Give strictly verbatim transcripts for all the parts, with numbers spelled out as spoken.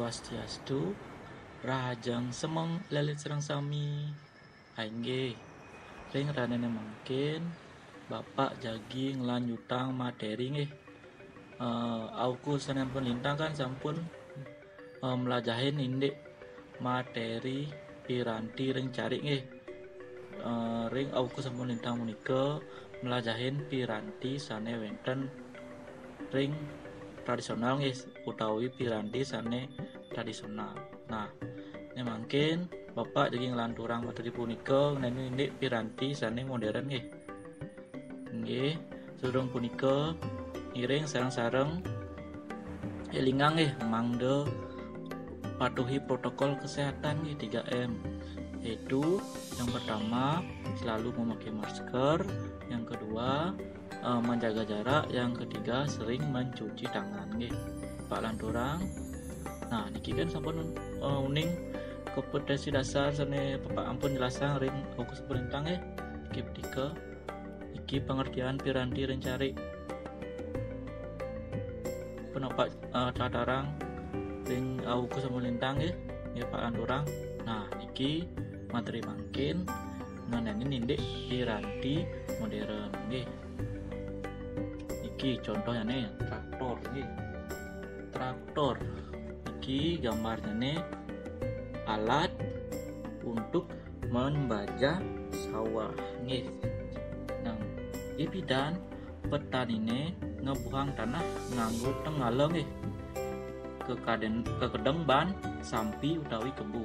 Swastiastu, rahajeng semeng lelit sareng sami. Inggih, ring rahinané mangkin Bapak jagi nglanjutang materi nggih. Eh, auku sané ampun lintang kan sampun eh, mlajahin indik materi piranti ring carik nggih. Eh, ring auku sampun lintang punika mlajahin piranti sané wénten ring tradisional nggih utawi piranti sané tradisional. Nah, né mangkin Bapak jagi nglanturang materi punika ngenénin indik piranti sané modern nggih. Nggih, sadurung punika ngiring sareng-sareng élingang nggih mangda patuhi protokol kesehatan nggih tiga M, yaitu yang pertama selalu memakai masker, yang kedua eh, menjaga jarak, yang ketiga sering mencuci tangan nggih. Pak lanturang. Nah, niki kan sampun eh, uning kompetensi dasar sané Bapak ampun jelasang ring auku sampun lintang nggih. Niki punika iki pengertian piranti ring carik. Pun Bapak eh, tlatarang ring auku sampun lintang nggih, nggih Pak lanturang. Nah, niki materi mangkin ngenénin indik piranti modern nggih. Iki contohnyané traktor nggih. Traktor iki gambarnyané alat untuk membajah sawah nggih. Nah, ipidan petaniné ngebuhang tanah nganggo tenggala nggih. Kekaden, kekedeng ban sampi utawi kebo.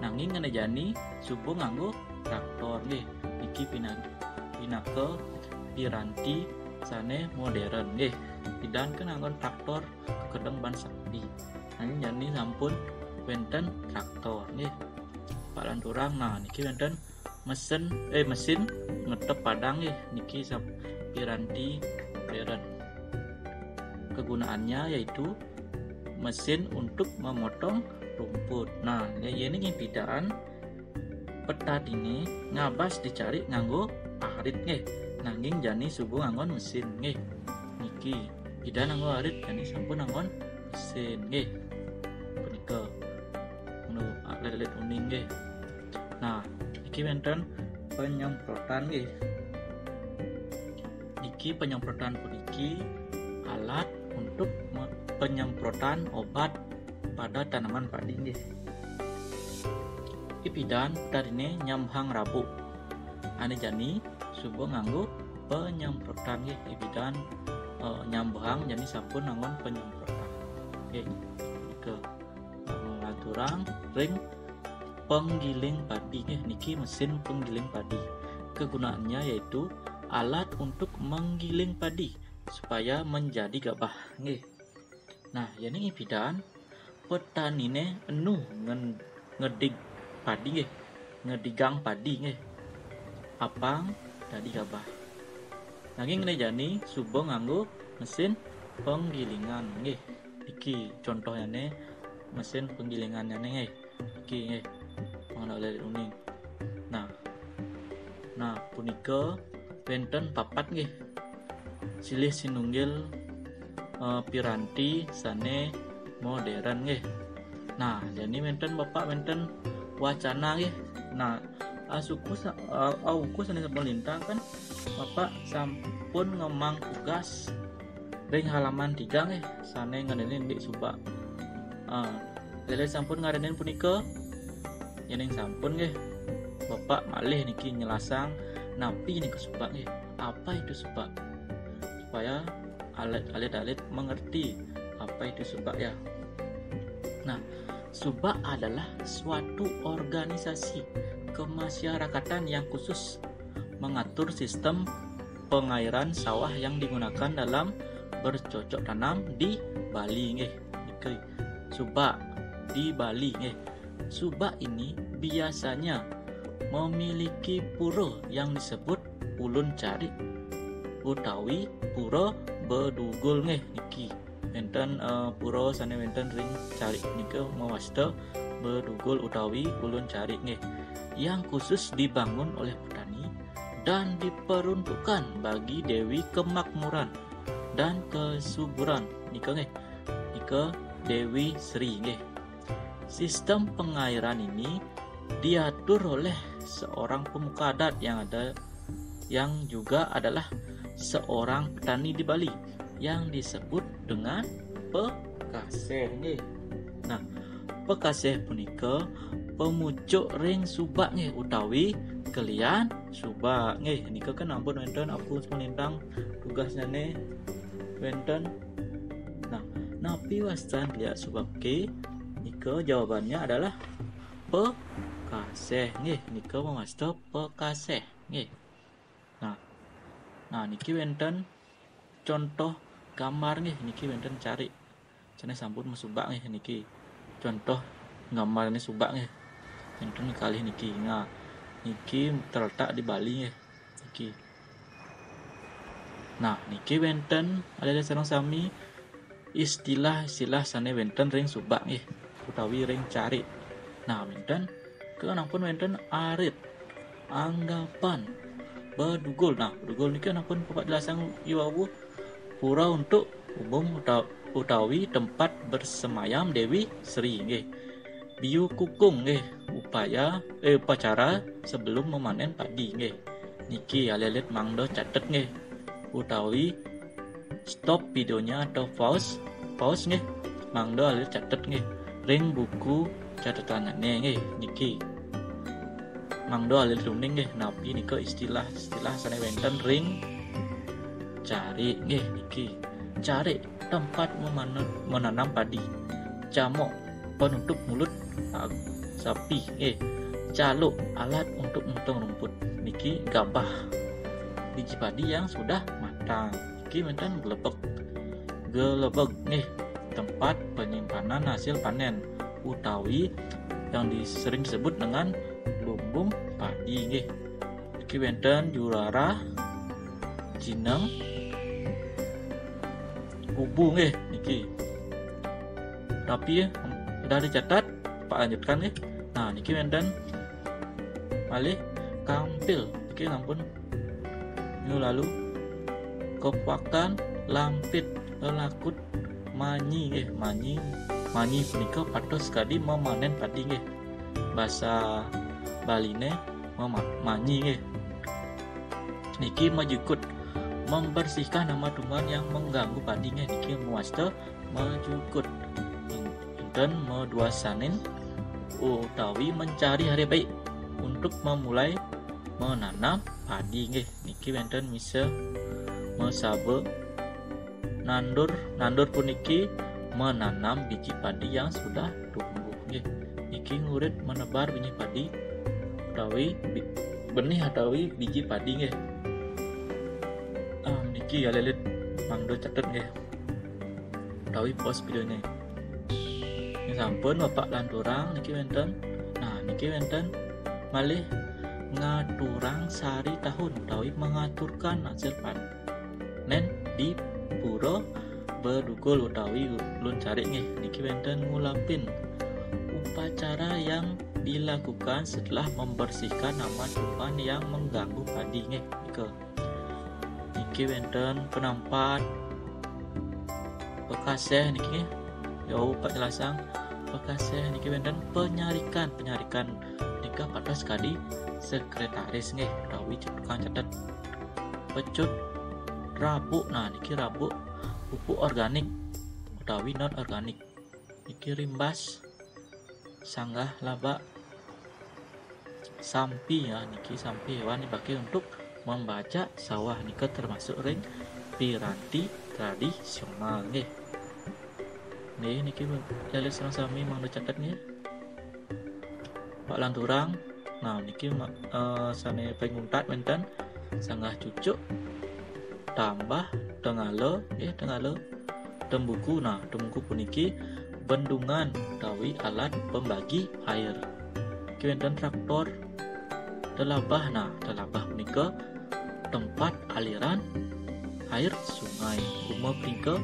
Nanging ngenénin jani suba nganggo traktor nggih. Niki pina-, pinaka piranti sané modern nggih. Pidan kan nganggo traktor kekedeng ban sampi. Nanging jani sampun wénten traktor nggih. Pak lanturang, nah niki wénten mesin eh mesin ngetep padang nggih, niki sap-, piranti modern. Kegunaannya yaitu mesin untuk memotong rumput. Nah, yéning ipidan petaniné ngabas di carik nganggo arit nggih. Nanging jani suba nganggon mesin nggih. Niki pidan nganggo arit, jani sampun nganggon mesin nggih. Punika. Anu, alit-alit uning nggih. Nah, iki wénten penyemprotan nggih. Niki penyemprotan puniki alat untuk me-, penyemprotan obat pada tanaman padi nggih. Ipidan tadiné nyambhang rabuk. Ané jani suba nganggo penyemprotan nggih. Ipidan eh, nyambhang jani sampun nganggon penyemprotan. Nggih. Nika. Lanturang ring penggiling padi nggih, niki mesin penggiling padi. Kegunaannya yaitu alat untuk menggiling padi supaya menjadi gabah nggih. Nah, yéning ipidan petaniné enu ngen-, ngedig padi nggih, ngedigang padi nggih. Apang dadi gabah. Nanging né jani suba nganggo mesin penggilingan nggih. Iki contohnyané mesin penggilingannya nggih. Iki nggih. Mangda alit-alit uning. Nah. Nah, punika wénten papat nggih. Silih sinunggil eh, piranti sané modern nggih. Nah, jani wénten Bapak wénten wacana nggih. Nah, asuku sa-, eh, auku sané sampun lintang kan Bapak sampun ngemang tugas ring halaman tiga nggih, sané ngenénin indik subak. Ah, Lélé sampun ngarénin punika? Yéning sampun nggih, Bapak malih niki nyelasang napi nika subak nggih. Apa itu subak? Supaya alit-alit mengerti apa itu subak ya. Nah, subak adalah suatu organisasi kemasyarakatan yang khusus mengatur sistem pengairan sawah yang digunakan dalam bercocok tanam di Bali nggih. Niki subak di Bali nggih. Subak ini biasanya memiliki pura yang disebut Ulun Carik utawi Pura Bedugul nggih niki. Wénten eh, pura sané wénten ring carik nika mawasta Bedugul utawi Ulun Carik nggih. Yang khusus dibangun oleh petani dan diperuntukkan bagi Dewi Kemakmuran dan Kesuburan nika nggih. Nika Dewi Sri nggih. Sistem pengairan ini diatur oleh seorang pemuka adat yang ada, yang juga adalah seorang petani di Bali yang disebut dengan pekaseh nggih. Nah, pekaseh punika pemucuk ring subak nggih utawi kelian subak nggih. Nika kan ampun wenten Apu Semalintang tugasnyane wenten. Nah, napi wastan kelian subake? Nika jawabannya adalah pekaseh nggih. Nika mawasta pekaseh nggih. Nah, nah niki wenten contoh gambar nggih, niki wenten carik. Sane sampun masubak nggih niki. Contoh gambarne subak nggih. Wenten kalih niki. Nah, niki terletak di Bali nggih. Niki. Nah, niki wenten alit-alit sareng sami istilah-istilah sane wenten ring subak nggih utawi ring carik. Nah, wenten ke ampun wenten arit, anggapan, bedugul. Nah, bedugul niki ampun Bapak jelasang iwau pura untuk umum uta-, utawi tempat bersemayam Dewi Sri nggih. Biu kukung nggih, upaya, eh, upacara sebelum memanen padi nggih. Niki alit-alit mangda catet nggih. Utawi stop videonya atau pause, pause nggih. Mangda alit-alit catet nggih. Ring buku catetannyané nggih niki. Mangda alit-alit uning nggih napi nika istilah-istilah sane wenten ring carik nggih niki. Carik tempat memana-, menanam padi. Camuk penutup mulut, ah, sapi nggih. Caluk alat untuk motong rumput. Niki gabah. Biji padi yang sudah matang. Niki wenten gelebeg. Gelebeg nggih tempat penyimpanan hasil panen utawi yang di-, sering disebut dengan lumbung padi nggih. Niki wenten jurarah, jineng, kubu nggih niki. Tapi ya, sudah dicatat, Pak lanjutkan nggih. Nah, niki wenten malih kampil. Niki sampun minggu lalu. Kepuakan, lampit, lelakut, manyi nggih, manyi. Manyi punika patos kadi memanen padi nggih. Basa Baline mema-, manyi nggih. Niki majukut, membersihkan hama tumbuhan yang mengganggu padi nggih. Niki mawasta majukut. Wenten maduasanin utawi mencari hari baik untuk memulai menanam padi nggih. Niki wenten misa masaba nandur. Nandur puniki menanam biji padi yang sudah tumbuh nggih. Niki ngurit menebar biji padi utawi bi-, benih utawi biji padi nggih. Ah, niki alit-alit mangda catet nggih. Utawi pause videonya. Ini sampun Bapak lanturang niki wenten. Nah, niki wenten malih ngaturang sari tahun utawi mengaturkan hasil panen di pura bedugul utawi ulun carik nggih. Niki wenten ngulapin upacara yang dilakukan setelah membersihkan hama tumbuhan yang mengganggu padi nggih. Nika. Niki wenten penampat pekaseh niki nggih. Jauh Pak jelasang. Pekaseh niki wenten penyarikan, penyarikan nika patos kadi sekretaris nggih utawi tukang catet. Pecut rabuk. Nah, niki rabuk pupuk organik utawi non organik. Niki rimbas, sanggah labak, sampi ya, niki sampi hewan dipakai untuk membajak sawah nika termasuk ring piranti tradisional nggih. Nggih, niki alit-alit sareng sami mangda catet nggih. Pak lanturang. Nah, niki ma-, eh, sane paling untat wenten sanggah cucuk, tambah, tenggala, nggih, tenggala, tembuku. Nah, tembuku puniki bendungan utawi alat pembagi air. Niki wenten traktor, telabah. Nah, telabah punika tempat aliran air sungai. Uma punika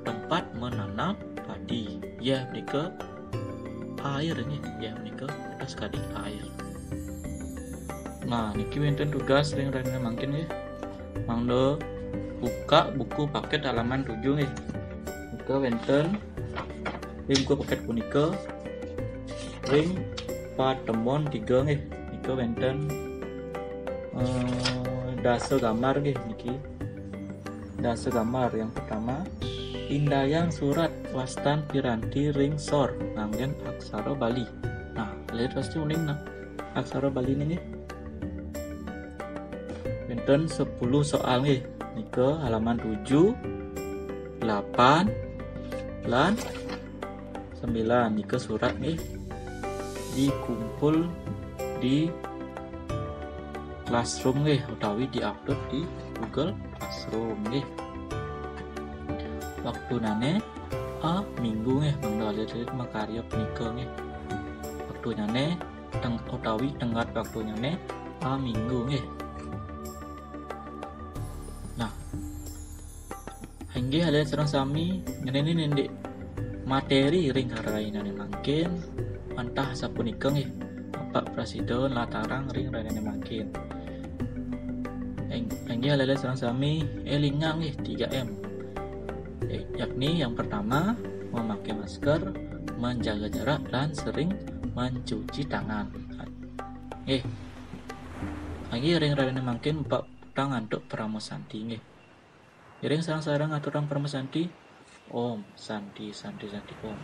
tempat menanam padi. Yeh punika air nggih, yeh punika patos kadi air. Nah, niki wenten tugas ring rahina mangkin nggih. Mangda buka buku paket halaman tujuh nggih. Nika wenten ring buku paket punika ring patemon tiga nggih. Nika wenten eh, dasa gambar nggih niki. Dasa gambar yang pertama, indayang surat wastan piranti ring sor nganggen aksara Bali. Nah, lihat pasti uning nah. Aksara Bali ini nggih. Wenten sepuluh soal nggih. Nika halaman tujuh, delapan, lan sembilan. Nika surat nggih dikumpul di Classroom nggih utawi diupload di Google Classroom nggih. Waktunane aminggu nggih, mangda alit-alit makarya punika nggih. Waktunane teng, utawi tenggat waktunane aminggu nggih. Nah, inggih alit-alit sareng sami ngeninin indik materi ring rainane mangkin wantah sapunika nggih. Bapak prasida nlatarang ring rainane mangkin. Ing-, inggih alit-alit sareng sami elingang nggih tiga M. Eh, yakni yang pertama, memakai masker, menjaga jarak, dan sering mencuci tangan. Nggih. Inggih ring rainane mangkin Bapak putang antuk Parama Santi nggih. Iring sareng-sareng aturang Parama Santi. Om Santi, Santi, Santi, Om.